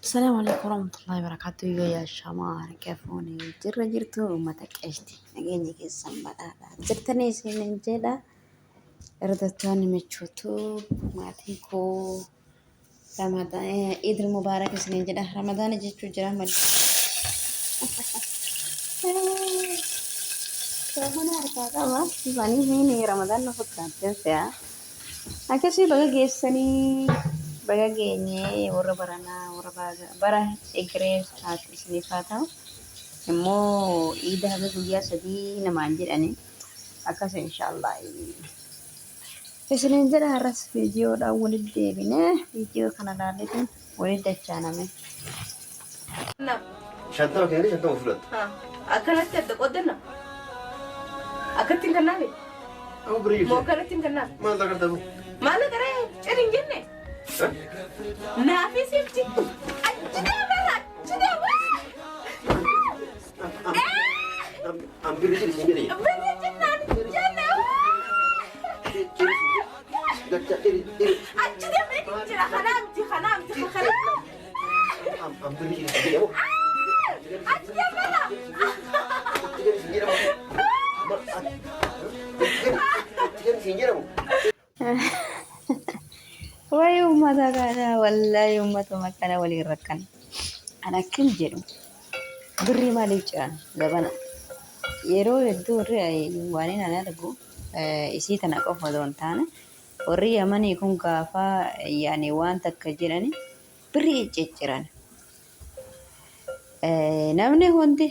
Assalamu alaikum warahmatullahi wabarakatuh. Yoo yaa shamaa harka fuunee jirra jirtu uummata qeeshti nageenya keessan badhaadha. Jirtanii isiniin jedha. Hordoftoonni michuutu maatiin koo Ramadaan Idil Mubaarak isiniin jedha. Ramadaana jechuu jira malee. Soomana harkaa qaba. Sanii hiini Ramadaan nu fakkaatte se'a. Akkasii baga geessanii baga geenyee warra baranaa warra bara egeree isiniif haa ta'u. Immoo iida haga guyyaa 3 namaan jedhani akkas inshaallah. Isiniin jedha har'as viidiyoodhaan walitti deebine viidiyoo kana laalleetiin walitti dachaaname. 50 kennite 50 fudhatta. Akkanatti adda qooddanna. Akkatti hin kennaafi. Amma birrii Moo akkanatti hin kennaafi. Maal tagarta bu? Maal agaree ciri hin jenne. Naafi siifti. Achi deemarra achi deema. An birrii ciri siin jedhe. Birri jennaan jenne. Gacha ciri ciri. Achi deemee jira kanaa miti kanaa miti kanaa. An birrii ciri siin jedhe. Achi deemarra. Ciri siin jedhamu. Ciri siin jedhamu. Wayi uummata kana wallahi uummatuma kana waliin rakkan. An akkan jedhu birrii maaliif ciran zabana. Yeroo hedduu warri waan inni an argu isii tana qofa otoo hin taane warri Yamanii kun gaafa yaani waan takka jedhani birrii ciccicciran. Namni hundi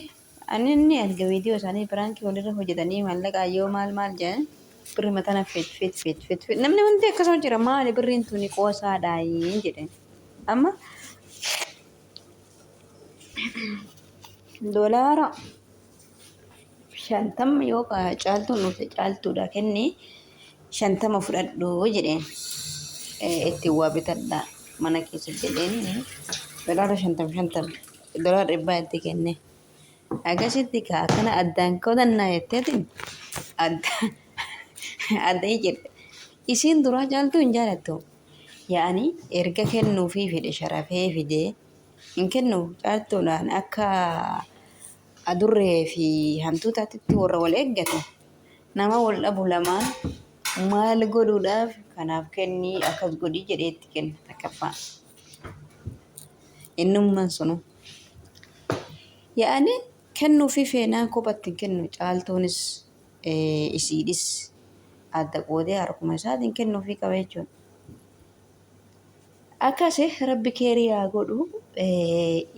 Ani inni arga viidiyoo isaanii piraankii walirra hojjetanii maallaqaa yoo maal maal jedhan birri matana fit fit fit fit fit namni hundi akkasuma jira maali birriin tuni qoosaadhaayi jedhe amma doolaara 50 yoo caaltuun dhufte caaltuudha kenni 50 fudhadhu jedheen ittiin waa bitadha mana keessa jedheen doolaara 50 50 doolaara dhibbaa itti kenne. Akkasitti kaa akkana addaan qodannaa jetteetiin adda adda jedhe. Isiin duraa caaltuu hin jaalattu. Yaa'anii erga kennuufii fedhe sharafee fidee hin kennu caaltuudhaan akka adurree fi hantuutaatti warra wal eeggatu nama wal dhabu lamaan maal godhuudhaaf kanaaf kennii akkas godhii jedhee itti kenna takkaffaa. Innummaan sunu. Yaa'anii kennuufii feenaan kophatti hin kennu caaltuunis isiidhis adda qoodee harkuma isaatiin kennuufii qaba jechuudha. Akkasi rabbi keerii haa godhu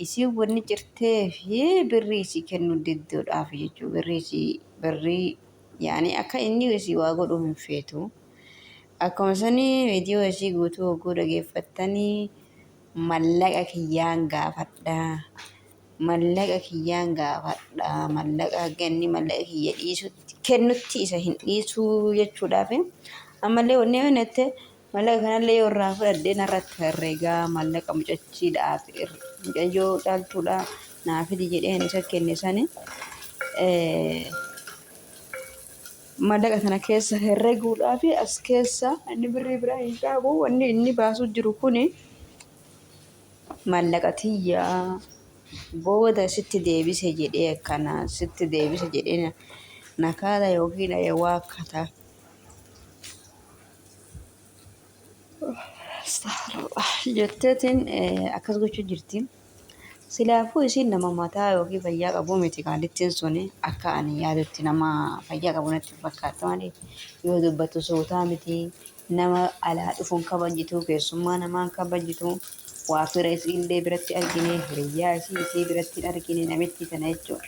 isiin wanni cirtee fi birrii isii kennu didduudhaaf jechuudha. Birrii isii birrii yaani akka inni isii waa godhu hin feetu. Akkuma sanii viidiyoo isii guutuu hogguu dhageeffattanii mallaqa kiyyaan gaafadha. Mallaqa kiyyaan gaafadha. Mallaqa hanga inni mallaqa kiyya dhiisutti kennutti isa hin dhiisuu jechuudhaaf ammallee wanni yoo jette Mallaqa kanallee yoo irraa fudhadhe narratti herregaa mallaqa mucachiidhaaf mucayyoo caaltuudha naa fidi jedheen isa kenne sani mallaqa kana keessa herreguudhaaf as keessa inni birrii biraa hin qabu wanni inni baasuu jiru kuni mallaqa tiyyaa booda sitti deebise jedhee akkana sitti deebise jedhee na kaala yookiin waakkata. Astaghfirullah jetteetiin akkas gochuu jirti. Silaafuu isiin nama mataa yookiin fayyaa qabu miti qaallittiin suni akka ani yaadutti nama fayyaa qabu natti hin fakkaattu. Maaliif yoo dubbattu suutaa miti nama alaa dhufu hin kabajitu keessummaa namaa hin kabajitu waa fira isiillee biratti argine hiriyyaa isii isii biratti hin argine namitti tana jechuudha.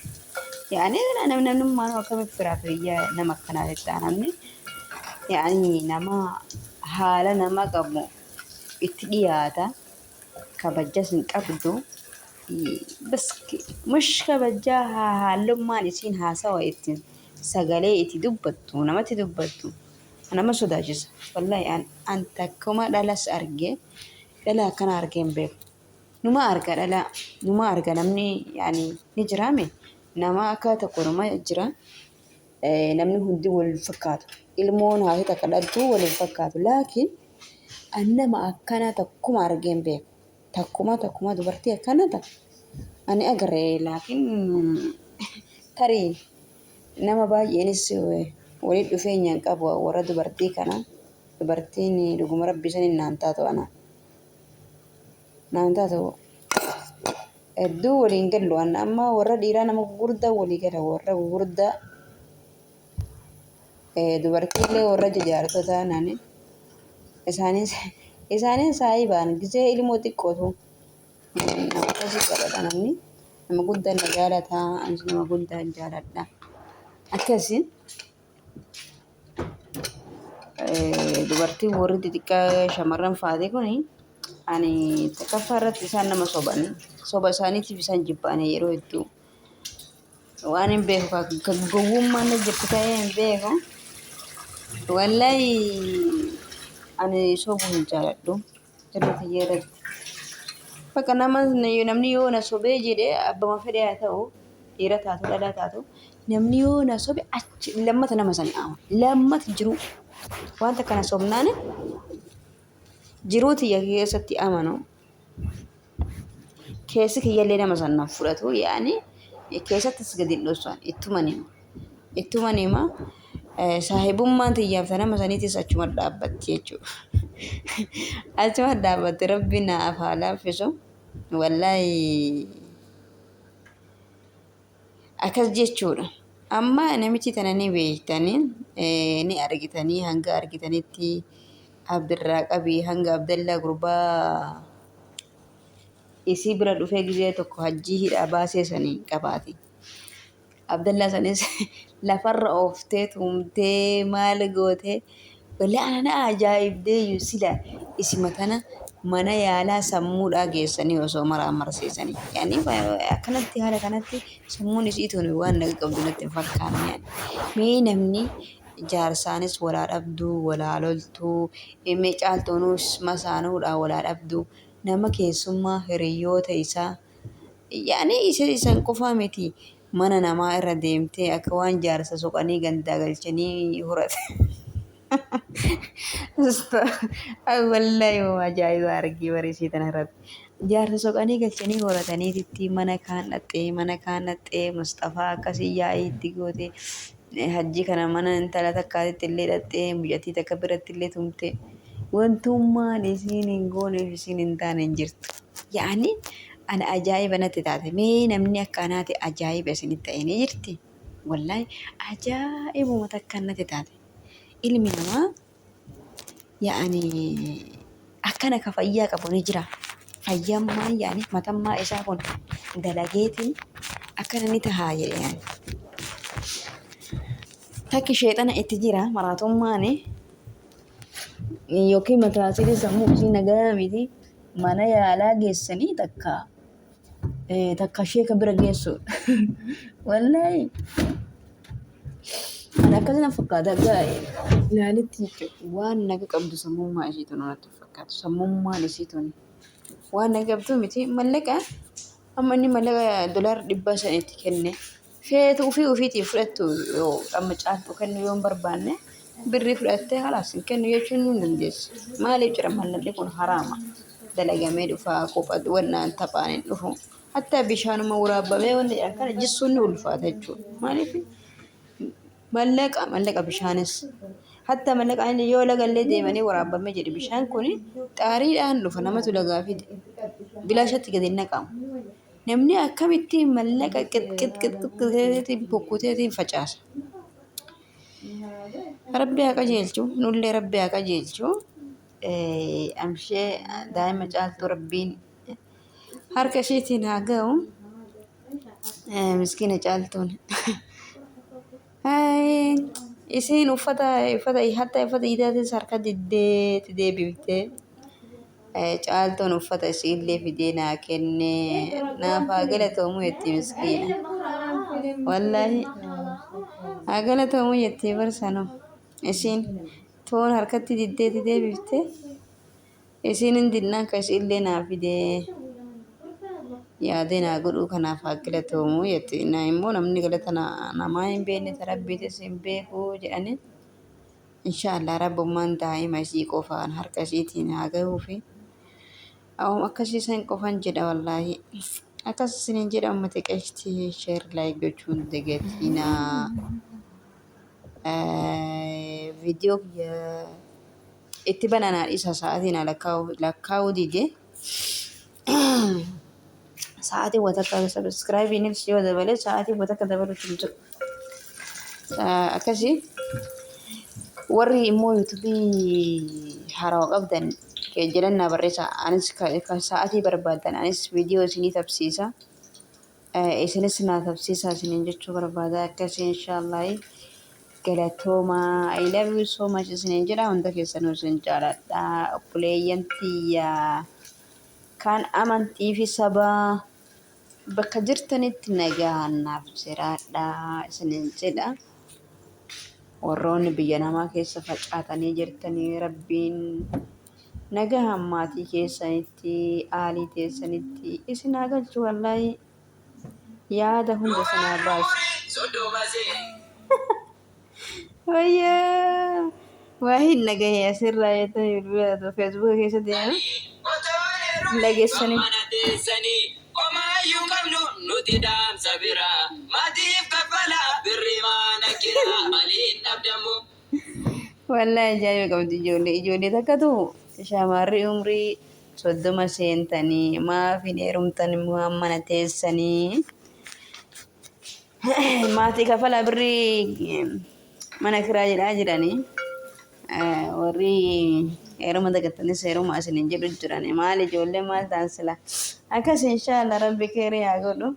Yaani namnummaan akkamitti firaaf hiriyyaa nama akkanaa ta'a namni. Yaani nama haala nama qabu itti dhiyaata kabajjas hin qabdu bas mush kabajjaa haallummaan isiin haasawa ittiin sagalee itti dubbattu namatti dubbattu nama sodaachisa wallahi an takkuma dhalas arge dhala akkana argee hin beeku numa arga dhala numa arga namni yaani ni jiraame nama akka tokko numa jira namni hundi wal hin fakkaatu. Ilmoon haati takka dhaltu wal hin fakkaatu. Laakiin an nama akkanaa takkuma argee hin beeku. Takkuma takkuma dubartii akkana ta ani agarre laakiin tarii nama baay'eenis walitti dhufeenya hin qabu warra dubartii kana. Dubartiin dhuguma rabbi saniin naan taatu ana. Naan taatu hedduu waliin gallu an amma warra dhiiraa nama gugurdaa walii gala warra gugurdaa dubartiillee warra jajaartotaa nani isaanis isaanin saayibaan gisee ilmoo xiqqootu nama akkasii jaaladha namni nama guddaan na jaalataa anis nama guddaan jaaladha akkasi. Dubartiin warri xixiqqaa shamarran faate kuni ani takkaffaa irratti isaan nama soban soba isaaniitiif isaan jibbaane yeroo hedduu waan hin beeku kan gowwummaan na jirtu ta'ee hin beeku. Wallahi ani sobuu hin jaaladhu jirru tiyya irratti. Bakka nama namni yoo na sobee jedhe abbama fedhe haa ta'u dhiira taatu dhalaa taatu namni yoo na sobe achi lammata nama sani ama lammata jiruu wanta kana sobnaan jiruu tiyya keessatti amanu keessi kiyyallee nama san nan fudhatu yaani keessattis gadi hin dhossan ittuman hima ittuman hima saahibummaan tiyyaaf ta nama saniitis achuma dhaabbatti jechuudha. Achuma dhaabbatti rabbi naaf haa laaffisu wallaahi akkas jechuudha. Amma namichi tana ni beektanii ni argitanii hanga argitanitti Abdirraa qabii hanga Abdallaa gurbaa isii bira dhufee gizee tokko hajjii hidhaa baasee sanii qabaati. Abdallaa sanis lafarra ooftee tumtee maal gootee walaa ana na ajaa'ibdeeyyu sila isima tana mana yaalaa sammuudhaa geessanii osoo maraa marsiisanii. Yaani akkanatti haala kanatti sammuun isii tun waan naga qabdu natti hin fakkaanne. Yaani mee namni jaarsaanis walaa dhabduu walaa loltuu mee caaltuunuus masaanuudhaa walaa dhabduu nama keessummaa hiriyoota isaa yaani isa isan qofaa miti mana namaa irra deemtee akka waan jaarsa soqanii gandaa galchanii horate. Wallaahi waan ajaa'ibaa argee bareessii tana irratti. Jaarsa soqanii galchanii horataniititti mana kaan dhaxxee mana kaan dhaxxee Musxafaa akkasii yaa'ii itti goote hajji kana mana intala takkaatitti illee dhaxxee mucattii takka biratti illee tumte. Wantummaan isiin hin gooneef isiin hin taane hin jirtu. Yaani ana ajaa'iba natti taate. Mee namni akka anaati ajaa'iba isinitti ta'e ni jirti? Wallaahi ajaa'ibuma takka natti taate. Ilmi namaa yaani akkana ka fayyaa qabu ni jira. Fayyammaan yaani matammaa isaa kun dalageetiin akkana ni tahaa jedhe yaani. Takki sheexana itti jira maraatummaani yookiin mataa isiitii sammuu isii nagaa miti mana yaalaa geessanii takka takka sheeka bira geessu. Wallaahi ani akkas na fakkaata akka ilaalitti jechuudha. Waan naga qabdu sammummaa isii tun natti fakkaatu. Sammummaan isii tun waan naga qabdu miti mallaqa amma inni mallaqa dolaara 500 itti kenne Feetu ufii ufiitii fudhattu yoo amma caaltuu kennuu yoo hin barbaanne birrii fudhattee halaas hin kennu jechuun ni dandeessu. Maaliif jira mallaqni kun haraama. Dalagamee dhufa qopha wannaan taphaan hin dhufu. Hatta bishaanuma waraabbamee wanni jedhan kana jissuun ni ulfaata jechuudha. Maaliif mallaqa mallaqa bishaanis hatta mallaqa inni yoo lagallee deemanii waraabbamee jedhe bishaan kun xaariidhaan dhufa namatu lagaa fide bilaashatti gadi hin naqamu. Namni akkamitti mallaqa qixqixqixqixeetiin kukkuteetiin facaasa. Rabbi haa qajeelchu nullee rabbi haa qajeelchu. Amshee daa'ima caaltuu rabbiin harka isheetiin haa ga'u. Miskiina caaltuun. Isiin uffata uffata hatta uffata iidaatis harka diddeetti deebiftee. Caaltuun uffata isiillee fidee naa kenne naaf haa galatoomu jetti miskiina. Wallaahi haa galatoomu jettee barsanu isiin toon harkatti diddeetti deebifte isiin hin dinnaan ka isiillee naa fidee yaadee naa godhuu kanaaf haa galatoomu jetti. Na immoo namni galata namaa hin beekne ta rabbiitis hin beeku jedhanii. Insha Allah rabbummaan daa'ima isii qofaan harka isiitiin haa gahuufi. Awwam akkasii san qofan jedha wallaahi. Akkas isiniin jedha ummata qashtii share like gochuun dagatinaa. Viidiyoo kiyya itti bananaa dhiisa sa'aatiin lakkaa'uu dide. Sa'aatii watakka sabiskiraayibiinis yoo dabale sa'aatii watakka dabaluutu hin jiru. Akkasii warri immoo yuutuubii haarawaa qabdan jedhan naa barreessa. Anis sa'aatii barbaadan anis viidiyoo isinii tabsiisa. Isinis naa tabsiisa isiniin jechuu barbaada. Akkasii inshaallahi galatoomaa. I love you so much isiniin jedha. Hunda keessanuu isin jaaladha. Obboleeyyan tiyyaa kan amantii fi sabaa bakka jirtanitti nagaan naaf jiraadha isiniin jedha. Warroonni biyya namaa keessa facaatanii jirtanii rabbiin nagahaan maatii keessanitti aalii teessanitti isin haa galchu wallaahi yaada hunda isin haa baasu. Wayyaa waa hin dhagahe asirraa jettanii bilbila feesbuuka keessa deemu hin dhageessanii. Mana teessanii homaayyuu qabnu nuti dhaamsa biraa maatiif kaffala birri maana kira maliin dhabdamu. Wallahi ajaa'iba qabdi ijoollee. Ijoollee takkatu shamarri umrii 30 seentanii maaf hin heerumtan immoo mana teessanii maatii kafalaa birrii mana kiraa jedhaa jiranii warri heeruma dagattanis heeruma isiniin jedhu jiranii maal ijoollee maal ta'an sila akkas inshaallah rabbi keerii haa godhu.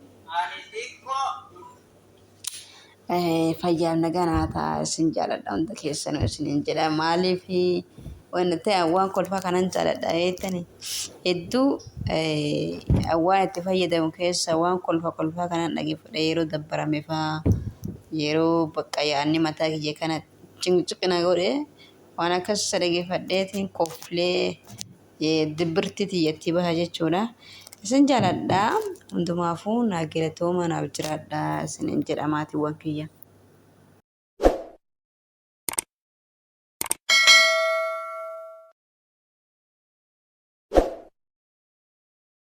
Fayyaaf nagaa naa ta'a isin jaaladha hunda keessanuu isiniin jedha maaliif waan ta'e waan kolfaa kanan jaaladha jettani hedduu waan itti fayyadamu keessa waan kolfa kolfaa kanan dhageeffadha yeroo dabbarame faa yeroo bakka yaadni mataa kiyya kana cinqiqina godhe waan akkas dhageeffadheetiin koflee dibbirtii tiyyatti baha jechuudha. Isin jaaladha hundumaafuu naa galatooma naaf jiraadha isiniin jedha maatiiwwan kiyya.